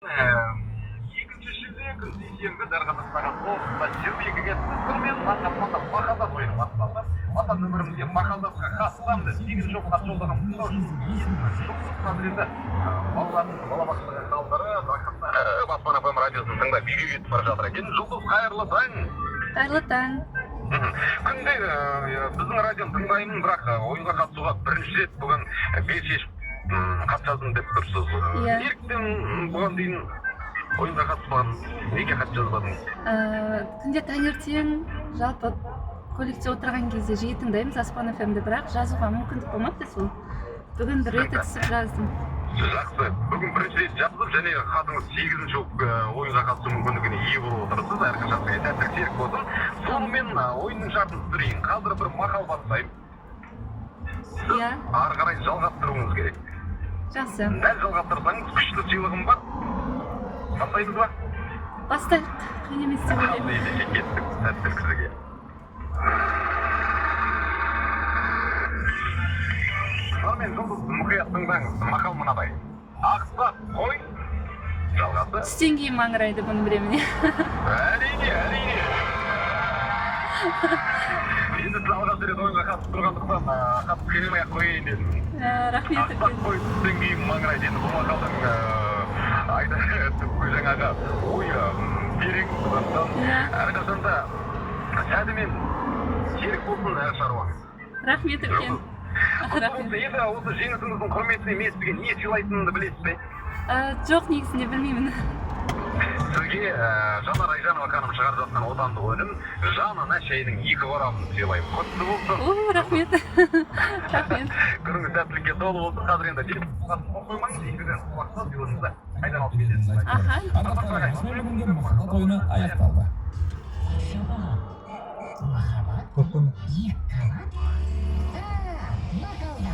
2 шілде күн, сейсенбі, дәл қазір сағат 9:22-ге сіздермен Мақатманда мақалдас ойыны басталды. Ватсап нөмірімізге мақалдасқа қатысамын деп 8 хат жолдаған тыңдаушымыздың есімі Жұлдыз. Қазір енді балалардың балабақшаға қалдырып, рахаттанып Аспан ФМ радиосын тыңдап, үйге кетіп бара жатыр екен. Жұлдыз, қайырлы таң! Қайырлы таң! Күнде біздің радионы тыңдаймын, бірақ ойынға қатысуға бірінші рет бүгін бел шешіп хат жаздым деп тұрсыз. Иә. Неліктен бұған дейін ойынға қатыспаған, неге хат жазбадыңыз? Күнде таңертең, жалпы көлікте отырған кезде жиі тыңдаймыз Аспан ФМ-ді, бірақ жазуға мүмкіндік болмапты. Сол бүгін бір реті түсіп жаздым. Жақсы, бүгін бірінші рет жазып және хатыңыз сегізінші болып ойынға қатысу мүмкіндігіне ие болып отырсыз. Әрқашан сізге сәттілік серік болсын. Сонымен, ойынның шартын түсіндірейін. Қазір бір мақал бастаймын, сіз ары қарай жалғастыруыңыз керек. Жақсы. Дәл жалғастырсаңыз, күшті сыйлығым бар. Бастаймыз ба? Бастайық, қиын емес деп Ал ойлаймын. ендеше кеттік, сәттілік сізге! Сонымен, Жұлдыз, мұқият тыңдаңыз. Мақал мынадай: ақсақ қой, жалғасы? Түстен кейін маңырайды, бұны білемін, иә. Әрине, әрине. Енді сіз алғаш рет ойынға қатысып тұрғандықтан, қатты қинамай ақ қояйын дедім. Рахмет Ақсақ үлкен. қой түстен кейін маңырайды. Енді бұл мақалдың айда түпкі жаңағы ойы терең, сондықтан әрқашан да сәтімен серік болсын әр шаруаңыз. Рахмет үлкен, рахмет. Енді осы жеңісіңіздің құрметіне мен сізге не сыйлайтынымды білесіз бе? Жоқ, негізінде білмеймін. Сізге Жанар Айжанова ханым шығарып жатқан отандық өнім «Жанана» шайының екі қорабын сыйлаймын. Құтты болсын! О, рахмет, рахмет! Күніңіз сәттілікке толы болсын. Қазір енді телефон қоймаңыз, эфирден уақытта сыйлығыңызды қайдан алып кетесіз. Аха. Ардақты, бүгінгі махаббат ойыны аяқталды. Махаббат Көп қойма. Екі қабат. А, мақалдас.